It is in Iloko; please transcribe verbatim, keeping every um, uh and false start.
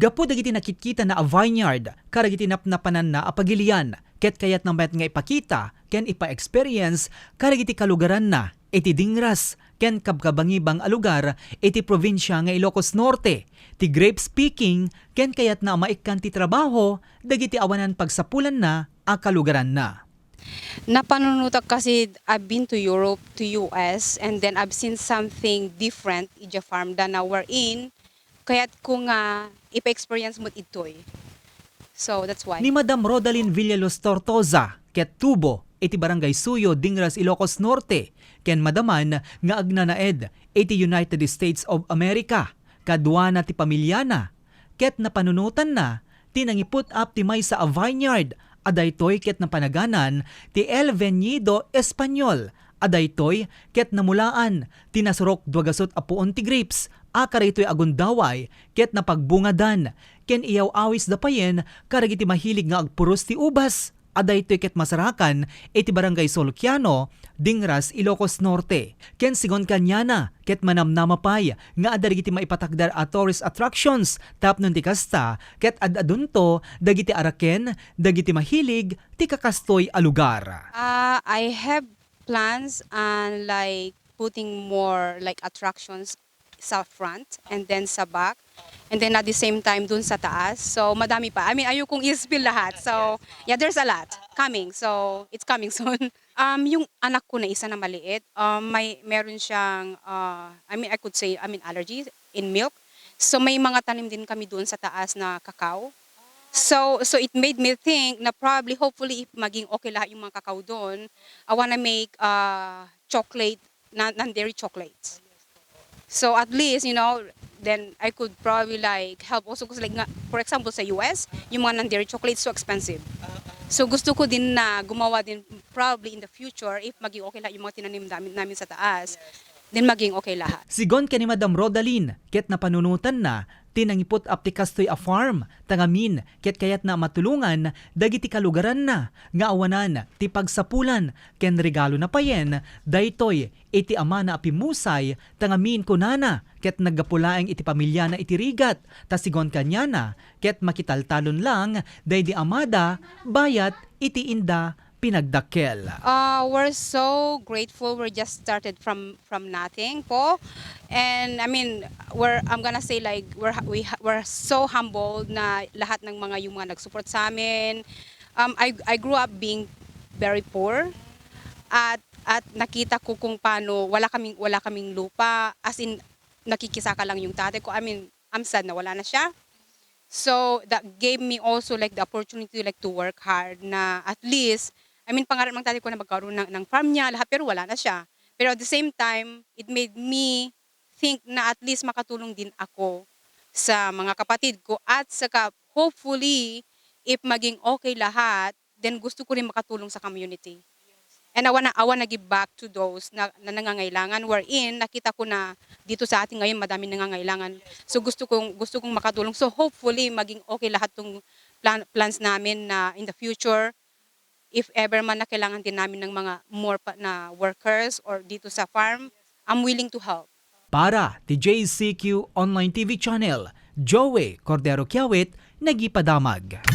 Gapu dagiti nakitkitanna a vineyard kadagiti napnapananna a pagilian, ket kayatna met nga ipakita ken ipa-experience kadagiti kalugaranna iti dingras ken kabkabangibang a lugar iti probinsia nga Ilocos Norte, ti grape picking, ken kayatna a maikkan ti trabaho dagiti awanan pagsapulanna a kalugaranna. Napanunotak kasi, I've been to Europe, to U S, and then I've seen something different ija farm than na wherein kayatko nga ipa-experience met idtoy. So that's why. Ni Madam Rodalyn Villaluz Tortosa, ket tubo iti Barangay Suyo, Dingras, Ilocos Norte, ken madaman nga agnanaed iti United States of America, kaduana ti pamiliana, ket napanunotanna ti nangi-put up ti maysa a vineyard a daytoy ket napanaganan ti El Viñedo Español a daytoy ket namulaan ti nasurok dua gasut a puon ti grapes a karitoy a gundaway ket napagbungadan ken iyaw-awisda payen kadagiti mahilig nga agpuros ti ubas a daytoy ket masarakan iti Barangay Soluquiano, Dingras, Ilocos Norte. Ken sigun kaniana, ket manamnama pay nga adda dagiti maipatakder a tourist attractions tapno ti kasta, ket ad-adunto dagiti araken dagiti mahilig ti kakastoy a lugar. Uh, I have plans on like putting more like attractions sa front and then sa back. And then at the same time dun sa taas. So madami pa. I mean, ayokong i-spill lahat. So yeah, there's a lot coming. So it's coming soon. Um, yung anak ko na isa na maliit, um, may meron siyang uh, I mean, I could say, I mean, allergy in milk. So may mga tanim din kami doon sa taas na cacao. So so it made me think na probably, hopefully, if maging okay lahat yung mga cacao doon, I wanna make uh, chocolate, non-dairy chocolates. So at least, you know, then I could probably like help also kasi, like, nga, for example, sa U S, yung mga non-dairy chocolate so expensive. So gusto ko din na gumawa din probably in the future, if maging okay lang yung mga tinanim namin, namin sa taas, then maging okay lahat. Sigun ken ni Madam Rodalyn, ket napanunotanna ti nangiput-up ti kastoy a farm, ta ngamin ket kayatna a matulongan dagiti kalugaranna nga awanan ti pagsapulan ken regalona payen daytoy iti amana a pimmusay, ta ngamin kunana ket naggapu laeng iti pamiliana iti rigat, ta sigun kaniana ket makitaltalon lang daydi amada bayat iti inda pinagdakkel. Uh, we're so grateful. We just started from from nothing po. And I mean, we're, I'm gonna say, like, we're, we, we're so humbled na lahat ng mga, yung mga nag-support sa amin. Um, I, I grew up being very poor. At, at nakita ko kung paano wala kaming, wala kaming lupa. As in, nakikisaka lang yung tatay ko. I mean, I'm sad na wala na siya. So that gave me also, like, the opportunity, like, to work hard na at least, I mean, pangarap ng tatay ko na magkaroon ng, ng farm niya, lahat, pero wala na siya. Pero at the same time, it made me think na at least makatulong din ako sa mga kapatid ko at saka hopefully, if maging okay lahat, then gusto ko rin makatulong sa community. And I wanna, I wanna give back to those na, na nangangailangan, wherein nakita ko na dito sa atin ngayon madaming nangangailangan. So gusto kong, gusto kong makatulong. So hopefully maging okay lahat tong plan, plans namin na in the future, if ever man na kailangan din namin ng mga more pa, na workers or dito sa farm, I'm willing to help. Para ti J C Q Online T V Channel, Joey Cordero Kiawit, nagipadamag.